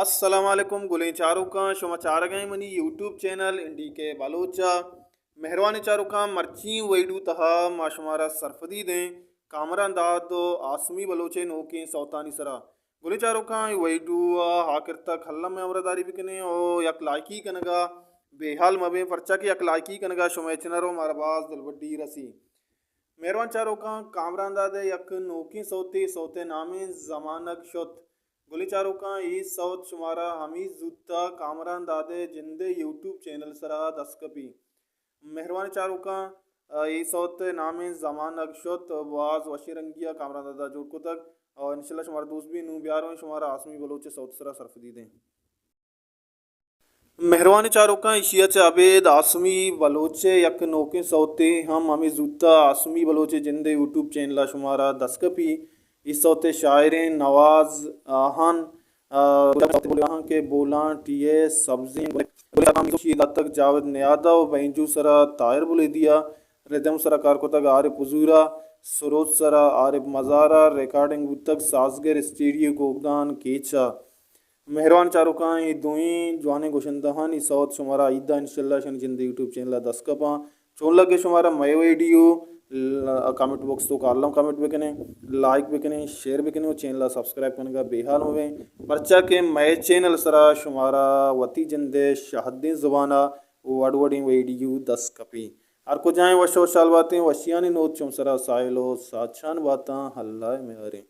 السلام علیکم گلیں چاروکاں، شما چارگ ءَ منی یوٹیوب چینل این ڈی کے بلوچ ءَ۔ مہروانیں چاروکاں، مرچی ویڈیو تہا ما شمارا سرپدی دیں کامران داد و آسمی بلوچ ءِ نوکیں سوتانی سرا۔ گلیں چاروکاں، اے ویڈیو ءَ آخر تک الم ءَ ہمراہداری بکنیں و یک لائکی کنگا بے حال مبیں، پرچا کہ یک لائکی کنگا شمئے چنر و مارا باز دلبڈی رسی۔ مہروان چاروکاں، کامران داد ءِ یک نوکیں سوتے، سوت ءِ نامیں زمانگ شت۔ گلیں چاروکاں، اے سوت شمارا ہمے زوتا کامران داد ءِ جند ءِ یوٹیوب چینل سرا دست کپی۔ مہروان چاروکاں، اے سوت ءِ نامیں زمانگ شت، باز وشیں رنگیا کامران دادا جوڑ کتگ۔ اور انشاءاللہ شمارا دوست بی، نوں بیارویں شمارا آسمی بلوچ ءِ سوت سرا سرپدی دیں۔ مہروانیں چاروکاں، ایشی ءَ چہ ابید آسمی بلوچ ءِ یک نوکیں سوتے ہم ہمے زوتا آسمی بلوچ ءِ جند ءِ یوٹیوب چینل ءَ شمارا دست کپی۔ اے سوت ءِ شاعریں نواز آہن، آ، آہن کہ بولان ٹی اے سبزیں، گلیں چاروکاں، ایشی داتگ جاوید نیادا و بینجو سرا طاہر بلیدیا، ردم سرا کار کتگ عارف حضورا، سروز سرا عارف مزارا، ریکارڈنگ بوتگ سازگر اسٹیڈیو گوگدان کیچا۔ مہروان چاروکاں، اے دوئیں جوانیں گوشندہانی سوت شمارا عیدا انشاءاللہ شانی جند ءِ یوٹیوب چینل ءَ دست کپاں۔ چون لگے شمارا مئے ویڈیو؟ ل-، کمنٹ باکس توکا الم کمنٹ بکنیں، لائک بکنیں، شیئر بکنیں و چینل ءَ سبسکرائب کنگا بے حال مبیں، پرچا کہ مئے چینل سرا شمارا وتی جند ءِ شہدیں زبانا وڑ وڑیں ویڈیو دست کپی۔ ہر کجائیں وش و شال باتیں، وشیانی نود چم سرا ساحل و ساچان باتاں، اللہ ءِ میاریں۔